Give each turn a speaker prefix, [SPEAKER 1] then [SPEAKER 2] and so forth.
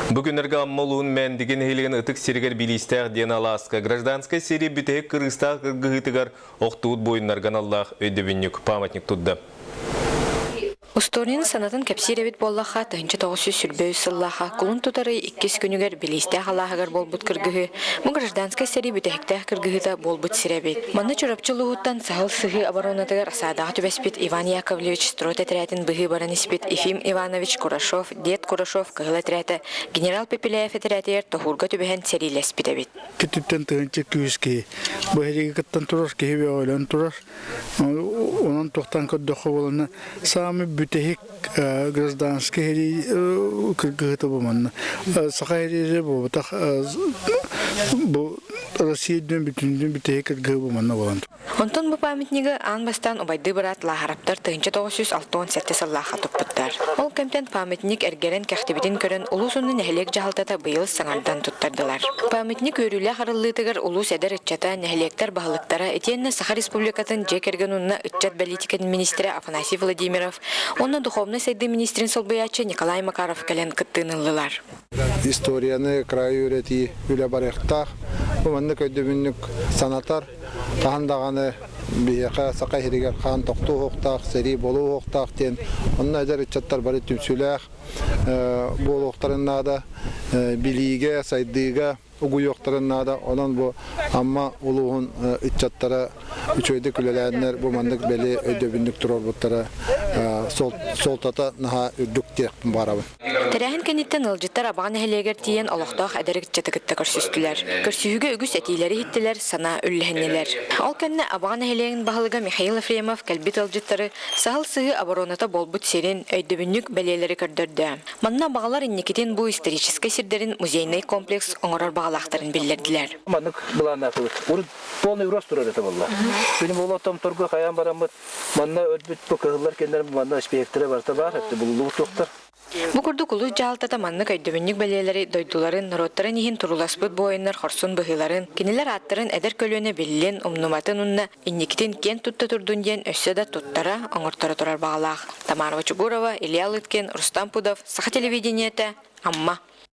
[SPEAKER 1] Бу күннэргэ Амма улууһун Мээндиги нэһилиэгин ытык сиригэр Билиистээх диэн алааска гражданскай сэрии бүтэһик кырыыстаах кыргыһыытыгар охтубут буойуннарга аналлаах өйдөбүнньүк памятник турда.
[SPEAKER 2] Устуоруйаны санатан кэпсиир эбит буоллахха, 1923 сыллаахха кулун тутар ый иккис күнүгэр Билиистээх алааһыгар буолбут кыргыһыы бу гражданскай сэрии бүтэһиктээх кыргыһыыта буолбут сирэ эбит. Манна Чурапчы улууһуттан Саһыл сыһыы оборонатыгар осадаҕа түбэспит Иван Яковлевич Строд этэрээтин быһыы баран испит Ефим Иванович Курашов, Дед Курашов кыһыл этэрээтэ генерал Пепеляев этэрээтигэр тоһуурга түбэһэн сэриилэспит эбит.
[SPEAKER 3] Күтүттэн тыһыынча күүс киһи. Бу эһиги кыттан турар киһи бөҕөлөөн турар. Онон туохтан көрдөххө буолана саамай бүтэһик гражданскай сэрии кыргыһыта бу манна. Саха сэриитэ буолбатах бу Россия үрдүнэн бүтүннүү бүтэһик кыргыһыы бу манна буолан.
[SPEAKER 2] Онтон бу памятнигы аан бастаан убайдыы быраат Лааһараптар 1967 сыллаахха туппуттар. Ол кэмтэн памятник эргэрэн кэхтибитин көрөн улуус уонна нэһилиэк дьаһалтата быйыл саҥардан туттардылар. Памятник үөрүүлээх арыллыытыгар улуус эдэр ыччата, нэһилиэктэр баһылыктара итиэннэ Саха Республикатын дьиэ кэргэн уонна ыччат бэлиитикэтин министрэ Афанасий Владимиров уонна духовнай сайдыы министрин солбуйааччы Николай Макаров кэлэн кыттыыны ыллылар.
[SPEAKER 4] Историяны кыраайы үөрэтии үлэ барыахтаах. Бу маннык өйдөбүнньүк санатар, хаһан даҕаны биһиэхэ Саха сиригэр хаан тохтуу уһуктаах, сэрии буолуо уһуктаах диэн онно эдэр ыччаттар бары түмсүүлээх буолуохтарын наада, билиигэ, сайдыыга угуйуохтарын наада. Онон бу Амма улууһун ыччаттара үчүгэйдик үлэлээннэр бу маннык бэлиэ өйдөбүнньүк туруорбуттара суолтата наһаа үрдүк диэхпин баҕарабын.
[SPEAKER 2] Тэрээһин кэнниттэн ыалдьыттар Абаҕа нэһилиэгэр тиийэн олохтоох эдэр ыччаты кытта көрсүстүлэр. Көрсүһүүгэ үгүс этиилэри иһиттилэр, санаа үллэһиннилэр. Ол кэннэ Абаҕа нэһилиэгин баһылыга Михаил Ефремов кэлбит ыалдьыттары Саһыл Сыһыы обороната буолбут сирин, өйдөбүнньүк бэлиэлэри көрдөрдө. Манна абаҕалар инникитин бу историческай сирдэрин музейнай комплекс оҥорор баҕалаахтарын биллэрдилэр.
[SPEAKER 5] Маннык былааннаатыбыт. Урут полный рост турар этэ буолла. Күнү буола томторго хайаан бараммыт манна өлбүт бу кыһыллар кэннэр манна испиэктэрэ барыта баар, булуллубут туохтар.
[SPEAKER 2] Бу курдук улуус дьаһалтата маннык өйдөбүнньүк бэлиэлэри дойдуларын, норуоттарын иһин турууласпыт буойуннар хорсун быһыыларын, кинилэр ааттарын эдэр көлүөнэ биллин, умнуматын уонна инникитин киэн тутта турдун диэн өссө да туттара, оҥорторо турар баҕалаах. Тамара Бочугурова, Илья Лыткин, Рустам Пудов, Саха телевидениетэ, Амма.